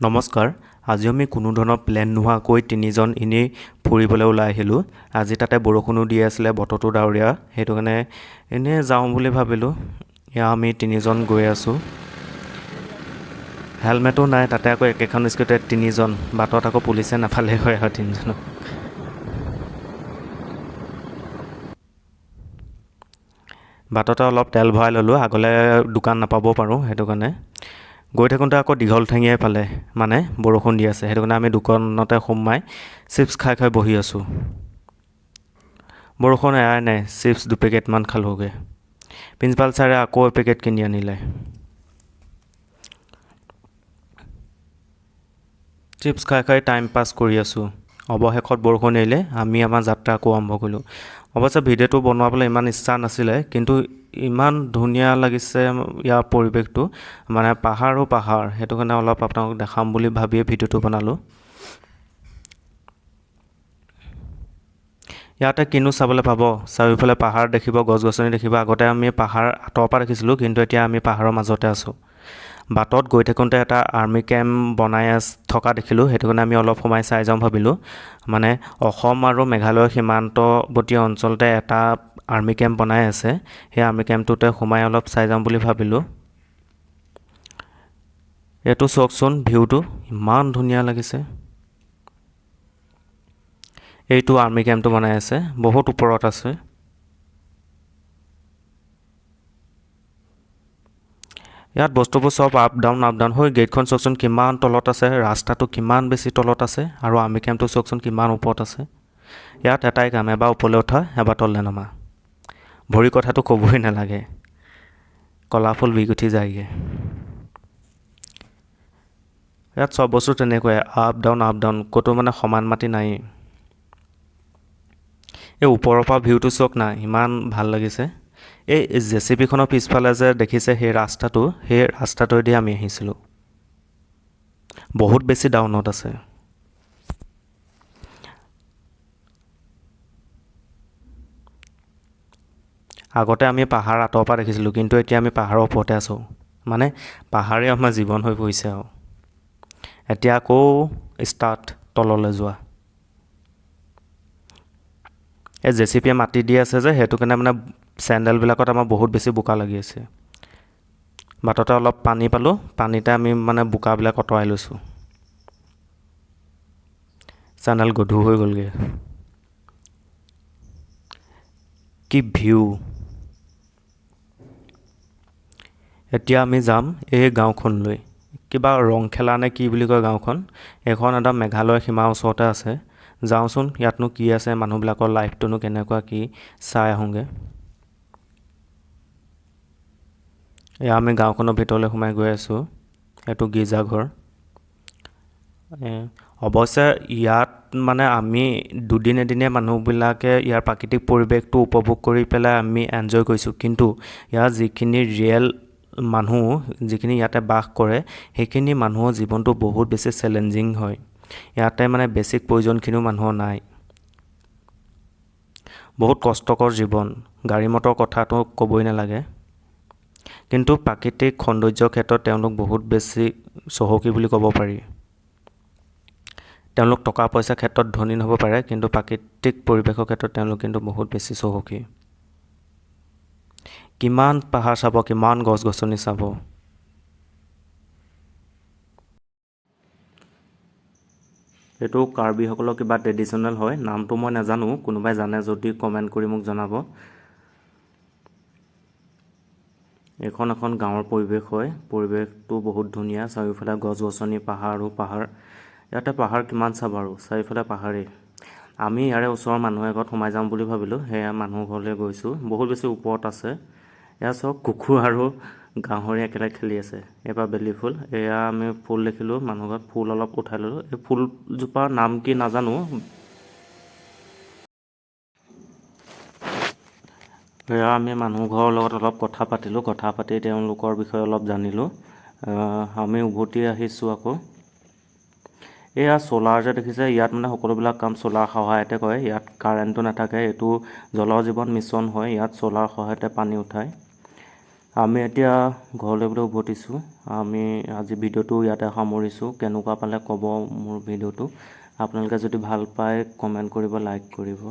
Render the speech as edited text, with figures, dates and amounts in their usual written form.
নমস্কাৰ। আজি আমি কোনো ধৰণৰ প্লেন নোহোৱাকৈ তিনিজন এনেই ফুৰিবলৈ ওলাই আহিলোঁ। আজি তাতে বৰষুণো দি আছিলে, বতৰটো ডাৱৰীয়া, সেইটো কাৰণে এনেই যাওঁ বুলি ভাবিলোঁ। এয়া আমি তিনিজন গৈ আছোঁ। হেলমেটো নাই, তাতে আকৌ একেখন স্কুটিত তিনিজন। বাটত আকৌ পুলিচে নাপালেই হয় আৰু তিনিজনক। বাটতে অলপ তেল ভৰাই ল'লোঁ, আগলৈ দোকান নাপাবও পাৰোঁ, সেইটো কাৰণে। গৈ থাকোঁতে আকৌ দীঘল ঠেঙীয়াই পালে, মানে বৰষুণ দি আছে, সেইটো কাৰণে আমি দোকানতে সোমাই চিপছ খাই খাই বহি আছোঁ। বৰষুণ এৰাই নাই, চিপছ দুপেকেটমান খালোঁগৈ। প্ৰিন্সিপাল ছাৰে আকৌ এপেকেট কিনি আনিলে। চিপছ খাই খাই টাইম পাছ কৰি আছোঁ। অৱশেষত বৰষুণ এৰিলে, আমি আমাৰ যাত্ৰা আকৌ আৰম্ভ কৰিলোঁ। অৱশ্যে ভিডিঅ'টো বনাবলৈ ইমান ইচ্ছা নাছিলে, কিন্তু ইমান ধুনীয়া লাগিছে ইয়াৰ পৰিৱেশটো, মানে পাহাৰো পাহাৰ, সেইটো কাৰণে অলপ আপোনালোকক দেখাম বুলি ভাবিয়ে ভিডিঅ'টো বনালোঁ। ইয়াতে কিনো চাবলৈ পাব? চাৰিওফালে পাহাৰ দেখিব, গছ গছনি দেখিব। আগতে আমি পাহাৰ আঁতৰৰ পৰা দেখিছিলোঁ, কিন্তু এতিয়া আমি পাহাৰৰ মাজতে আছোঁ। বাটত গৈ থাকোঁতে এটা আৰ্মি কেম্প বনাই থকা দেখিলোঁ, সেইটো কাৰণে আমি অলপ সোমাই চাই যাওঁ ভাবিলোঁ। মানে অসম আৰু মেঘালয়ৰ সীমান্তৱৰ্তী অঞ্চলতে এটা আৰ্মি কেম্প বনাই আছে, সেই আৰ্মি কেম্পটোতে সোমাই অলপ চাই যাওঁ বুলি ভাবিলোঁ। এইটো চাওকচোন, ভিউটো ইমান ধুনীয়া লাগিছে। এইটো আৰ্মি কেম্পটো বনাই আছে, বহুত ওপৰত আছে। ইয়াত বস্তুবোৰ চব আপ ডাউন আপ ডাউন হৈ। গেটখন চাওকচোন কিমান তলত আছে, ৰাস্তাটো কিমান বেছি তলত আছে আৰু আৰ্মি কেম্পটো চাওকচোন কিমান ওপৰত আছে। ইয়াত এটাই কাম, এবাৰ ওপৰলৈ উঠা, এবাৰ তললৈ নমা। ভৰিৰ কথাটো ক'বই নালাগে, কলা ফুল বিষ উঠি যায়গৈ। ইয়াত চব বস্তু তেনেকুৱাই, আপ ডাউন আপ ডাউন, ক'তো মানে সমান মাটি নায়েই। এই ওপৰৰ পৰা ভিউটো চাওক না, ইমান ভাল লাগিছে। এই জেচিবিখনৰ পিছফালে যে দেখিছে সেই ৰাস্তাটো, সেই ৰাস্তাটোৱেদি আমি আহিছিলোঁ। বহুত বেছি ডাউনত আছে। আগতে আমি পাহাৰ আঁতৰৰ পৰা দেখিছিলোঁ, কিন্তু এতিয়া আমি পাহাৰৰ ওপৰতে আছোঁ। মানে পাহাৰেই আমাৰ জীৱন হৈ পৰিছে আৰু। এতিয়া আকৌ ষ্টাৰ্ট তললৈ যোৱা। এই জেচিবিয়ে মাটি দি আছে যে, সেইটো কাৰণে মানে চেণ্ডেলবিলাকত আমাৰ বহুত বেছি বোকা লাগি আছে। বাটতে অলপ পানী পালোঁ, পানীতে আমি মানে বোকাবিলাক আঁতৰাই লৈছোঁ। চেণ্ডেল গধুৰ হৈ গ'লগৈ। কি ভিউ! এতিয়া আমি যাম এই গাঁওখনলৈ, কিবা ৰংখেলা নে কি বুলি কয় গাঁওখন। এইখন একদম মেঘালয় সীমাৰ ওচৰতে আছে। যাওঁচোন, ইয়াতনো কি আছে, মানুহবিলাকৰ লাইফটোনো কেনেকুৱা কি চাই আহোঁগৈ। এয়া আমি গাঁওখনৰ ভিতৰলৈ সোমাই গৈ আছোঁ। এইটো গীৰ্জাঘৰ। অৱশ্যে ইয়াত মানে আমি দুদিন এদিনীয়া মানুহবিলাকে ইয়াৰ প্ৰাকৃতিক পৰিৱেশটো উপভোগ কৰি পেলাই আমি এনজয় কৰিছোঁ, কিন্তু ইয়াৰ যিখিনি ৰিয়েল মানুহ, যিখিনি ইয়াতে বাস কৰে, সেইখিনি মানুহৰ জীৱনটো বহুত বেছি চেলেঞ্জিং হয়। ইয়াতে মানে বেছিক প্ৰয়োজনখিনিও মানুহৰ নাই। বহুত কষ্টকৰ জীৱন, গাড়ী মটৰ কথাটো ক'বই নালাগে। কিন্তু প্ৰাকৃতিক সৌন্দৰ্যৰ ক্ষেত্ৰত তেওঁলোক বহুত বেছি চহকী বুলি ক'ব পাৰি। তেওঁলোক টকা পইচাৰ ক্ষেত্ৰত ধনী নহ'ব পাৰে, কিন্তু প্ৰাকৃতিক পৰিৱেশৰ ক্ষেত্ৰত তেওঁলোক কিন্তু বহুত বেছি চহকী। কিমান পাহাৰ চাব, কিমান গছ গছনি চাব! এইটো কাৰ্বিসকলৰ কিবা ট্ৰেডিশ্যনেল হয়, নামটো মই নাজানো। কোনোবাই জানে যদি কমেণ্ট কৰি মোক জনাব। এইখন এখন গাঁৱৰ পৰিৱেশ হয়। পৰিৱেশটো বহুত ধুনীয়া, চাৰিওফালে গছ গছনি, পাহাৰ আৰু পাহাৰ। ইয়াতে পাহাৰ কিমান চাব আৰু, চাৰিওফালে পাহাৰেই। আমি ইয়াৰে ওচৰৰ মানুহ এঘৰত সোমাই যাম বুলি ভাবিলোঁ, সেয়া মানুহ ঘৰলৈ গৈছোঁ। বহুত বেছি ওপৰত আছে। এয়া চাওক, কুকুৰ আৰু গাহৰি একেলগে খেলি আছে। এইবাৰ বেলি ফুল। এয়া আমি ফুল দেখিলোঁ মানুহ ঘৰত, ফুল অলপ উঠাই ল'লোঁ। এই ফুলজোপাৰ নাম কি নাজানো। এয়া আমি মানুহ ঘৰৰ লগত অলপ কথা পাতিলোঁ, কথা পাতি তেওঁলোকৰ বিষয়ে অলপ জানিলোঁ। আমি উভতি আহিছোঁ আকৌ। এয়া চ'লাৰ যে দেখিছে, ইয়াত মানে সকলোবিলাক কাম চ'লাৰ সহায়তে কৰে। ইয়াত কাৰেণ্টটো নাথাকে। এইটো জল জীৱন মিছন হয়, ইয়াত চ'লাৰ সহায়তে পানী উঠায়। আমি এতিয়া ঘৰলৈ বুলি উভতিছোঁ। আমি আজি ভিডিঅ'টো ইয়াতে সামৰিছোঁ। কেনেকুৱা পালে ক'ব মোৰ ভিডিঅ'টো। আপোনালোকে যদি ভাল পায়, কমেণ্ট কৰিব, লাইক কৰিব।